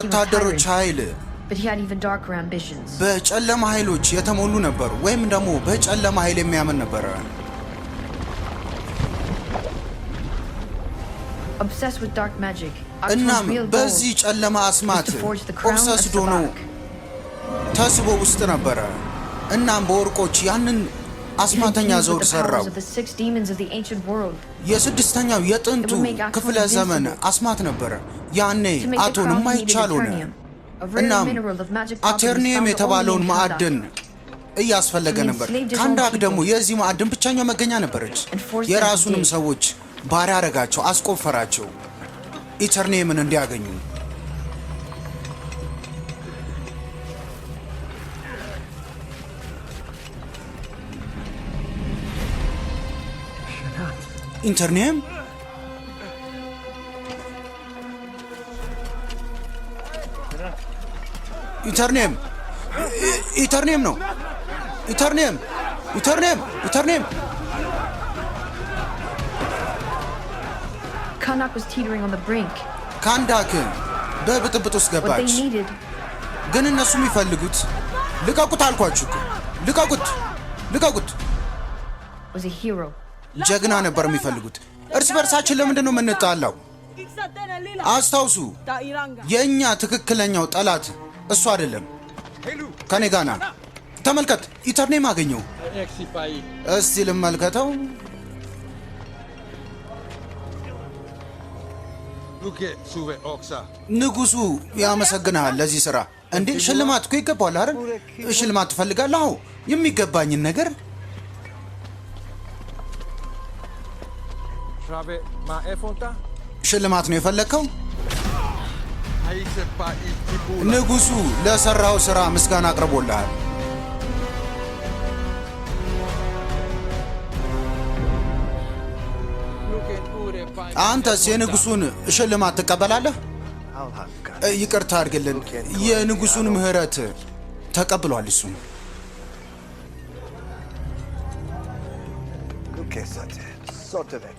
ወታደሮች tyrant, ኃይል but he had even darker ambitions. በጨለማ ኃይሎች የተሞሉ ነበሩ፣ ወይም ደግሞ በጨለማ ኃይል የሚያምን ነበረ። Obsessed with dark magic, Akton's እናም real goal በዚህ ጨለማ was አስማት to forge the crown of obsessed ሆኖ Sabak. ተስቦ ውስጥ ነበረ። እናም በወርቆች ያንን If አስማተኛ infused with ዘውድ the powers ሰራው። of the six demons of the ancient world, የስድስተኛው የጥንቱ it would make Akton ክፍለ ዘመን invincible. አስማት ነበረ። ያኔ To make the አቶን crown, he needed የማይቻል ሆነ። Eternium, a rare እናም mineral of magic properties አቴርኒየም found only የተባለውን in ማዕድን Kandak. እያስፈለገ He ነበር። enslaved his own ካንዳክ ደግሞ people የዚህ ማዕድን ብቸኛው መገኛ ነበረች። and forced them to የራሱንም dig. ሰዎች ባሪያ አረጋቸው፣ አስቆፈራቸው ኢተርኒየምን እንዲያገኙ። ኢንተርኒየም ኢተርኒየም ኢተርኒየም ነው። ኢተርኒየም ኢተርኒየም ኢተርኒየም። Kandak was teetering on the brink. ካንዳክ በብጥብጥ ውስጥ What they ገባች። needed ግን እነሱ የሚፈልጉት ልቀቁት፣ አልኳችሁ እኮ ልቀቁት፣ ልቀቁት። was a hero. ጀግና ነበር የሚፈልጉት። እርስ በርሳችን ለምንድን ነው የምንጣላው? አስታውሱ፣ የእኛ ትክክለኛው ጠላት እሱ አይደለም። ከኔ ጋና ተመልከት፣ ኢተርኔም አገኘው። እስቲ ልመልከተው። ንጉሱ ያመሰግንሃል ለዚህ ስራ። እንዴ ሽልማት እኮ ይገባዋል አይደል? ሽልማት ትፈልጋለህ? አዎ፣ የሚገባኝን ነገር ሽልማት ነው የፈለግከው? ንጉሱ ለሰራው ስራ ምስጋና አቅርቦልሃል። አንተስ የንጉሱን ሽልማት ትቀበላለህ? ይቅርታ አድርግልን፣ የንጉሱን ምህረት ተቀብሏል። እሱም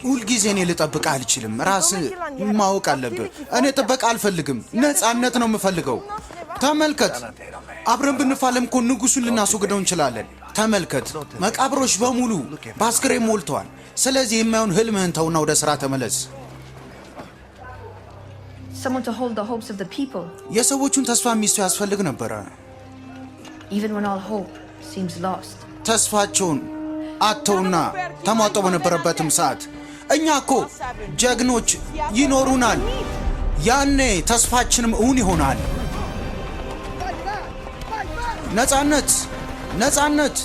ሁልጊዜ እኔ ልጠብቅ አልችልም። ራስህ ማወቅ አለብህ። እኔ ጥበቃ አልፈልግም፣ ነፃነት ነው የምፈልገው። ተመልከት፣ አብረን ብንፋለም እኮ ንጉሱን ልናስወግደው እንችላለን። ተመልከት፣ መቃብሮች በሙሉ በአስክሬን ሞልተዋል። ስለዚህ የማይሆን ህልምህን ተውና ወደ ስራ ተመለስ። Someone to hold the hopes of the people, የሰዎቹን ተስፋ የሚይዝ ሰው ያስፈልግ ነበረ። even when all hope seems lost. ተስፋቸውን አጥተውና ተሟጠው በነበረበትም ሰዓት እኛ እኮ ጀግኖች ይኖሩናል። ያኔ ተስፋችንም እውን ይሆናል። ነፃነት፣ ነፃነት።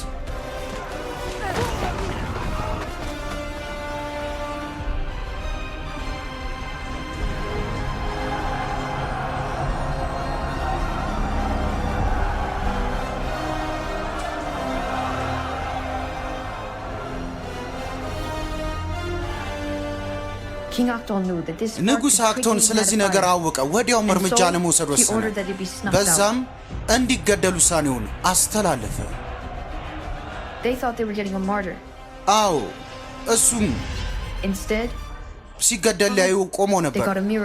King Akton knew that this spark ንጉሥ could አክቶን quickly ignite ስለዚህ a ነገር fire, አወቀ። ወዲያውም and እርምጃ so ለመውሰድ he ወሰነ። ordered that it be snuffed out. በዛም እንዲገደል ውሳኔውን አስተላለፈ። They thought they were getting a martyr. አዎ እሱም Instead, ሲገደል ሊያዩ ቆሞ they ነበር። got a miracle.